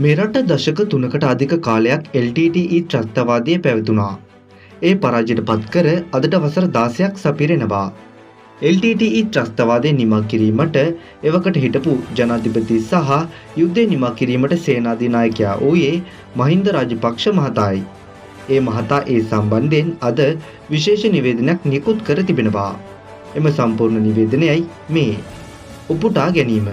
මෙරට දශක 3කට අධික කාලයක් LTTE ත්‍රස්තවාදය පැවතුණා. ඒ පරාජයට පත් කර අදට වසර 16ක් සපිරෙනවා. LTTE ත්‍රස්තවාදය නිමා කිරීමට එවකට හිටපු ජනාධිපති සහ යුද්ධය නිමා කිරීමට සේනාධිනායකයා වූයේ මහින්ද රාජපක්ෂ මහතායි. ඒ මහතා ඒ සම්බන්ධයෙන් අද විශේෂ නිවේදනයක් නිකුත් කර තිබෙනවා. එම සම්පූර්ණ නිවේදනයයි මේ. උපුටා ගැනීම.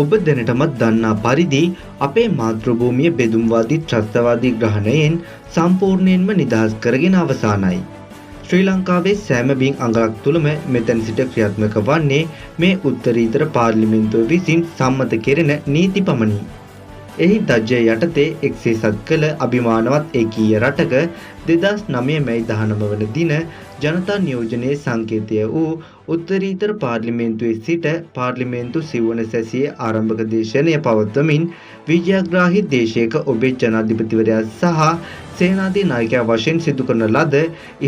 ඔබ දැනටමත් දන්නා පරිදි අපේ මාතෘභූමිය බෙදුම්වාදී ත්‍රස්තවාදී ග්‍රහණයෙන් සම්පූර්ණයෙන්ම නිදහස් කරගෙන අවසానයි. ශ්‍රී ලංකාවේ සෑම බිම් අඟලක් තුළම මෙතැන් සිට ක්‍රියාත්මක වන්නේ මේ උත්තරීතර පාර්ලිමේන්තුව විසින් සම්මත කෙරෙන නීති පමණි. එහි දජය යටතේ එක්සේසත් කළ අභිමානවත් ඒකීය රටක 2009 මැයි 19 වන දින ජනතා නියෝජනයේ සංකේතය වූ උත්තරීතර පාර්ලිමේන්තුවේ සිට පාර්ලිමේන්තු සිව්වන සැසියේ ආරම්භක දේශනය පවත්වමින් විජයග්‍රාහී දේශයක ඔබේ ජනාධිපතිවරයා සහ සේනාධිනායකයා වශයෙන් සිදු කරන ලද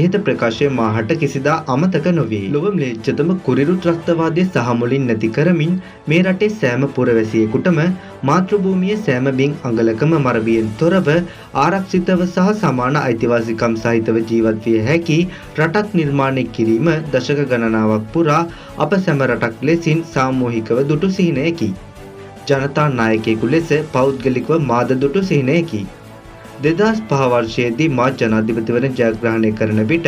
ඉහත ප්‍රකාශය මාහට කිසිදා අමතක නොවේ. ලොව ම්ලේච්ඡතම කුරිරු ත්‍රස්තවාදය සහ මුලින් නැති කරමින් මේ රටේ සෑම පුරවැසියෙකුටම මාතෘභූමියේ සෑම බිම් අඟලකම මරබියෙන් තොරව ආරක්ෂිතව සහ සමාන අයිතිවාසිකම් සහිතව ජීවත් විය හැකි රටක් නිර්මාණය කිරීම දශක ගණනාවක් පුරා අප සැම රටක් ලෙසින් සාමූහිකව දුටු සිහිනයකි. ජනතා නායකයෙකු ලෙස පෞද්ගලිකව මාද දුටු සිහිනයකි. 2005 වර්ෂයේදී මා ජනාධිපතිවරණ ජයග්‍රහණය කරන විට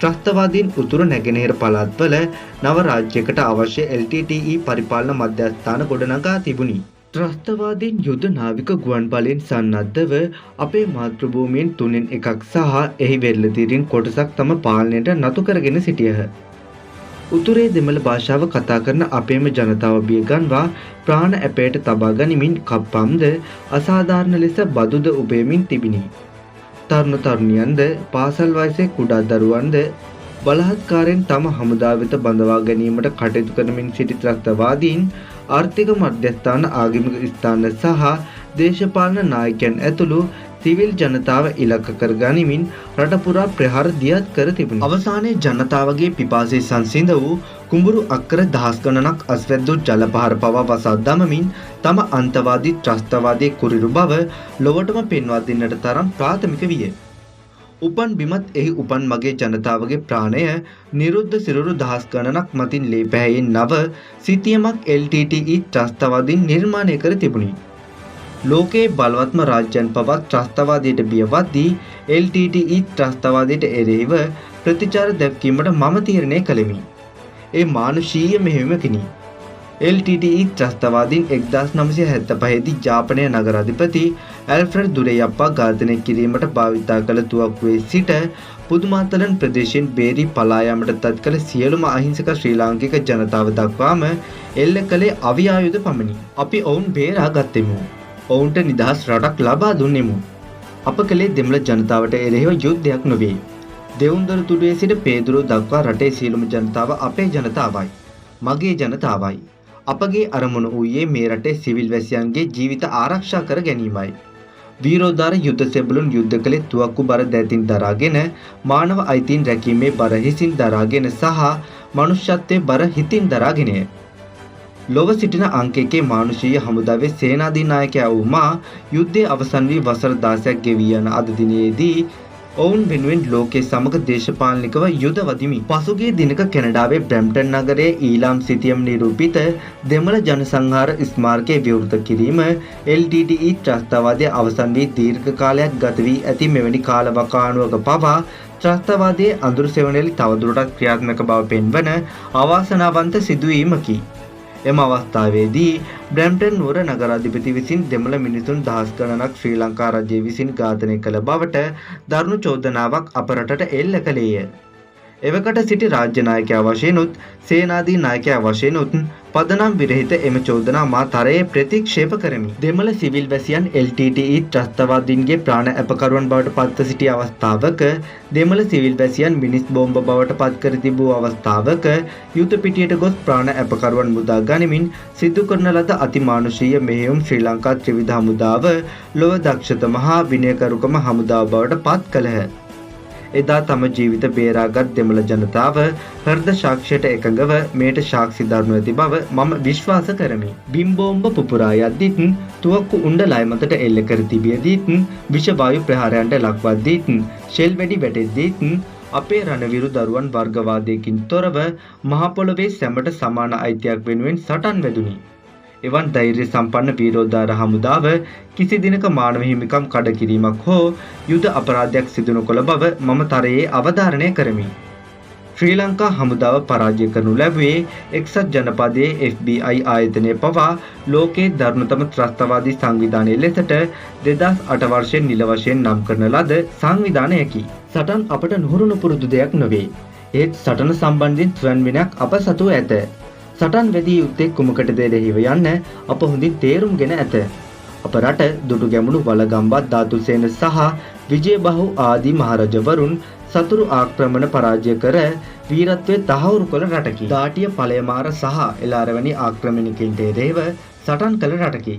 ත්‍රස්තවාදීන් උතුරු නැගෙනහිර පළාත්වල නව රාජ්‍යයකට අවශ්‍ය LTTE පරිපාලන මධ්‍යස්ථාන ගොඩනගා තිබුණි. ත්‍රස්තවාදීන් යුද නාවික ගුවන් බලයෙන් සන්නද්ධව අපේ මාතෘභූමියෙන් 3න් 1ක් සහ එහි වෙරළ තීරින් කොටසක් තම පාලනයට නතු කරගෙන සිටියහ. උතුරේ දෙමළ භාෂාව කතා කරන අපේම ජනතාව බිය ගන්වා ප්‍රාණ ඇපයට තබා ගනිමින් කප්පම්ද අසාධාරණ ලෙස බදුද උපයමින් තිබිණි. තරුණ තරුණියන්ද පාසල් වයසේ කුඩා දරුවන්ද බලහත්කාරයෙන් තම හමුදා වෙත බඳවා ගැනීමට කටයුතු කරමින් සිටි ත්‍රස්තවාදීන් ආර්ථික මධ්‍යස්ථාන, ආගමික ස්ථාන සහ දේශපාලන නායකයන් ඇතුළු සිවිල් ජනතාව ඉලක්ක කර ගනිමින් රට පුරා ප්‍රහාර දියත් කර තිබුණි. අවසානයේ ජනතාවගේ පිපාසය සංසිඳ වූ කුඹුරු අක්කර දහස් ගණනක් අස්වැද්දු ජල පහර පවා වසා දමමින් තම අන්තවාදී ත්‍රස්තවාදී කුරිරු බව ලොවටම පෙන්වා දෙන්නට තරම් ප්‍රාථමික විය. උපන් බිමත් එහි උපන් මගේ ජනතාවගේ ප්‍රාණය නිරුද්ධ සිරුරු දහස් ගණනක් මතින් ලේ පැහැයෙන් නව සිතියමක් LTTE ත්‍රස්තවාදීන් නිර්මාණය කර තිබුණි. ලෝකයේ බලවත්ම රාජ්‍යයන් පවා ත්‍රස්තවාදයට බියවද්දී LTTE ත්‍රස්තවාදයට එරෙහිව ප්‍රතිචාර දැක්වීමට මම තීරණය කළෙමි. ඒ මානුෂීය මෙහෙයුමකිනි. LTTE ත්‍රස්තවාදීන් 1975 දී ජාපනය නගරාධිපති ඇල්ෆ්‍රඩ් දුරේයප්පා ඝාතනය කිරීමට භාවිතා කළ තුවක්කුවේ සිට පුදුමාතලන් ප්‍රදේශයෙන් බේරී පලා යාමට තත් කළ සියලුම අහිංසක ශ්‍රී ලාංකික ජනතාව දක්වාම එල්ල කළේ අවි ආයුධ පමණි. අපි ඔවුන් බේරා ගත්තෙමු. ඔවුන්ට නිදහස් රටක් ලබා දුන්නෙමු. අප කළේ දෙමළ ජනතාවට එරෙහිව යුද්ධයක් නොවේ. දෙවුන්දර තුඩුවේ සිට පේදුරුව දක්වා රටේ සියලුම ජනතාව අපේ ජනතාවයි. මගේ ජනතාවයි. අපගේ අරමුණ වූයේ මේ රටේ සිවිල් වැසියන්ගේ ජීවිත ආරක්ෂා කර ගැනීමයි. වීරෝදාර යුද්ධ සෙබළුන් යුද්ධ කළේ තුවක්කු බර දෑතින් දරාගෙන, මානව අයිතීන් රැකීමේ බර හිසින් දරාගෙන සහ මනුෂ්‍යත්වයේ බර හිතින් දරාගෙනය. ලොව සිටින අංක එකේ මානුෂීය හමුදාවේ සේනාධිනායකයා වූ මා යුද්ධය අවසන් වී වසර 16ක් ගෙවී යන අද දිනයේදී ඔවුන් වෙනුවෙන් ලෝකයේ සමග දේශපාලනිකව යුද වදිමි. පසුගිය දිනක කැනඩාවේ බ්‍රැම්ප්ටන් නගරයේ ඊලාම් සිතියම් නිරූපිත දෙමළ ජනසංහාර ස්මාරකය විවෘත කිරීම LTTE ත්‍රස්තවාදය අවසන් වී දීර්ඝ කාලයක් ගත වී ඇති මෙවැනි කාලවකවානුවක පවා ත්‍රස්තවාදයේ අඳුරු සෙවණැලි තවදුරටත් ක්‍රියාත්මක බව පෙන්වන අවාසනාවන්ත සිදුවීමකි. එම අවස්ථාවේදී බ්‍රැම්ප්ටන් නුවර නගරාධිපති විසින් දෙමළ මිනිසුන් දහස් ගණනක් ශ්‍රී ලංකා රජය විසින් ඝාතනය කළ බවට දරුණු චෝදනාවක් අප රටට එල්ල කළේය. එවකට සිටි රාජ්‍ය නායකයා වශයෙනුත් සේනාධි නායකයා වශයෙනුත් පදනම් විරහිත එම චෝදනා මා තරයේ ප්‍රතික්ෂේප කරමි. දෙමළ සිවිල් වැසියන් LTTE ත්‍රස්තවාදීන්ගේ ප්‍රාණ ඇපකරුවන් බවට පත්ව සිටි අවස්ථාවක, දෙමළ සිවිල් වැසියන් මිනිස් බෝම්බ බවට පත් කර තිබූ අවස්ථාවක යුද පිටියට ගොස් ප්‍රාණ ඇපකරුවන් මුදා ගනිමින් සිදු කරන ලද අතිමානුෂීය මෙහෙයුම් ශ්‍රී ලංකා ත්‍රිවිධ හමුදාව ලොව දක්ෂතම හා විනයකරුකම හමුදාව බවට පත් කළහ. එදා තම ජීවිත බේරාගත් දෙමළ ජනතාව හෘද සාක්ෂියට එකඟව මෙයට සාක්ෂි දරනු ඇති බව මම විශ්වාස කරමි. බිම් බෝම්බ පුපුරා යද්දීත්, තුවක්කු උණ්ඩ ලය මතට එල්ල කර තිබියදීත්, විෂ වායු ප්‍රහාරයන්ට ලක්වද්දීත්, ෂෙල් වෙඩි වැටෙද්දීත් අපේ රණවිරු දරුවන් වර්ගවාදයකින් තොරව මහ පොළොවේ සැමට සමාන අයිතියක් වෙනුවෙන් සටන් වැදුනි. එවන් ධෛර්ය සම්පන්න වීරෝදාර හමුදාව කිසි දිනක මානව හිමිකම් කඩ කිරීමක් හෝ යුද අපරාධයක් සිදු නොකළ බව මම තරයේ අවධාරණය කරමි. ශ්‍රී ලංකා හමුදාව පරාජය කරනු ලැබුවේ එක්සත් ජනපදයේ FBI ආයතනය පවා ලෝකයේ දරුණුතම ත්‍රස්තවාදී සංවිධානය ලෙසට 2008 වර්ෂයේ නිල වශයෙන් නම් කරන ලද සංවිධානයකි. සටන් අපට නුහුරු නුපුරුදු දෙයක් නොවේ. ඒත් සටන සම්බන්ධයෙන් ස්වයං විනයක් අප සතුව ඇත. සටන් වැදිය යුත්තේ කුමකටද එරෙහිව යන්න අප හොඳින් තේරුම්ගෙන ඇත. අප රට දුටු ගැමුණු වලගම්බත් ධාතුසේන සහ විජයබාහු ආදී මහරජවරුන් සතුරු ආක්‍රමණ පරාජය කර වීරත්වය තහවුරු කළ රටකි. දාටිය ඵලයමාර සහ එළාර වැනි ආක්‍රමණිකයින්ට එරෙහිව සටන් කළ රටකි.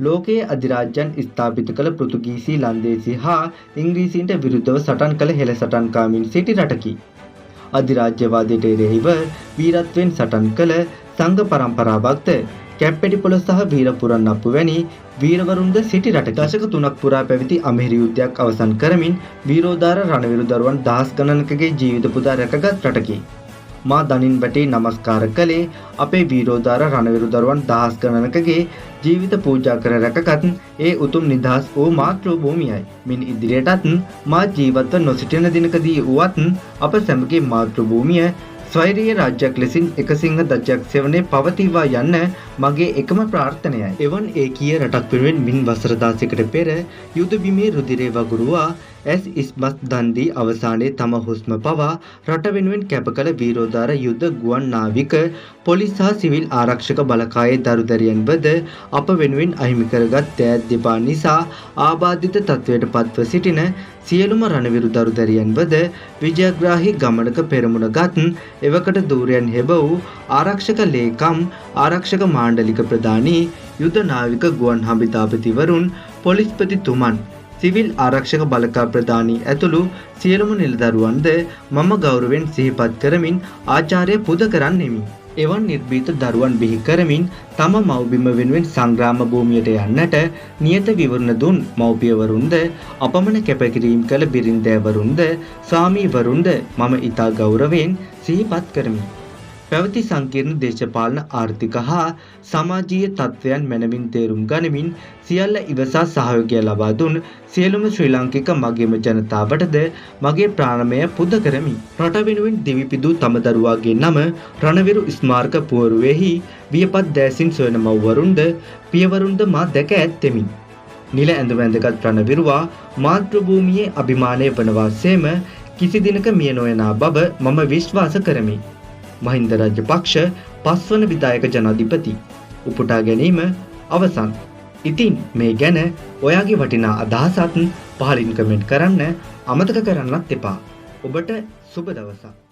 ලෝකයේ අධිරාජ්‍යයන් ස්ථාපිත කළ පෘතුගීසි, ලන්දේසි හා ඉංග්‍රීසීන්ට විරුද්ධව සටන් කළ හෙළ සටන්කාමීන් සිටි රටකි. අධිරාජ්‍යවාදයට එරෙහිව වීරත්වයෙන් සටන් කළ සංඝ පරම්පරාවක්ද කැප්පෙටිපොළ සහ වීරපුරන්නප්පු වැනි වීරවරුන්ද සිටි රටකි. දශක 3ක් පුරා පැවති අමෙහිරි යුද්ධයක් අවසන් කරමින් වීරෝදාර රණවිරු දරුවන් දහස් ගණනකගේ ජීවිත පුදා රැකගත් රටකි. මා දනින් වැටී නමස්කාර කළේ අපේ වීරෝදාර රණවිරු දරුවන් දහස් ගණනකගේ ජීවිත පූජා කර රැකගත් ඒ උතුම් නිදහස් වූ මාතෘ භූමියයි. මින් ඉදිරියටත් මා ජීවත්ව නොසිටින දිනකදී වුවත් අප සැමගේ මාතෘ භූමිය ස්වෛරීය රාජ්‍යයක් ලෙසින් එකසිංහ දජයක් සෙවණේ පවතිවා යන්න මගේ එකම ප්‍රාර්ථනයයි. එවන් ඒකීය රටක් වෙනුවෙන් මින් වසර 16කට පෙර යුද බිමේ රුධිරය වගුරුවා ඇස් ඉස්මස් දන් දී අවසානයේ තම හුස්ම පවා රට වෙනුවෙන් කැප කළ වීරෝදාර යුද ගුවන් නාවික, පොලිස් සහ සිවිල් ආරක්ෂක බලකායේ දරුදැරියන්වද අප වෙනුවෙන් අහිමි කරගත් දෑත් දෙපා නිසා ආබාධිත තත්ත්වයට පත්ව සිටින සියලුම රණවිරු දරුදැරියන්වද විජයග්‍රාහී ගමනක පෙරමුණ ගත් එවකට දූරයන් හෙබ වූ ආරක්ෂක ලේකම්, ආරක්ෂක මාණ්ඩලික ප්‍රධානී, යුද නාවික ගුවන් හමුදාපතිවරුන්, පොලිස්පතිතුමන්, සිවිල් ආරක්ෂක බලකා ප්‍රධානී ඇතුළු සියලුම නිලදරුවන්ද මම ගෞරවයෙන් සිහිපත් කරමින් ආචාර්ය පුද කරන්නෙමි. එවන් නිර්භීත දරුවන් බිහි කරමින් තම මව්බිම වෙනුවෙන් සංග්‍රාම භූමියට යන්නට නියත විවරණ දුන් මව්පියවරුන්ද අපමණ කැපකිරීම කළ බිරින්දෑවරුන්ද ස්වාමීවරුන්ද මම ඉතා ගෞරවයෙන් සිහිපත් කරමි. පැවති සංකීර්ණ දේශපාලන, ආර්ථික හා සමාජීය තත්ත්වයන් මැනවින් තේරුම් ගනිමින් සියල්ල ඉවසා සහයෝගය ලබා දුන් සියලුම ශ්‍රී ලාංකික මගේම ජනතාවටද මගේ ප්‍රාණමය පුද කරමි. රට වෙනුවෙන් දිවි පිදූ තම දරුවාගේ නම රණවිරු ස්මාරක පුවරුවේහි වියපත් දෑසින් සොයන මව්වරුන්ද පියවරුන්ද මා දැක ඇත්තෙමි. නිල ඇඳුම ඇඳගත් රණවිරුවා මාතෘභූමියේ අභිමානය වනවා සේම කිසි දිනක මිය නොයනා බව මම විශ්වාස කරමි. මහින්ද රාජපක්ෂ පස්වන විධායක ජනාධිපති. උපුටා ගැනීම අවසන්. ඉතින් මේ ගැන ඔයාගේ වටිනා අදහසත් පහලින් කමෙන්ට් කරන්න අමතක කරන්නත් එපා. ඔබට සුබ දවසක්.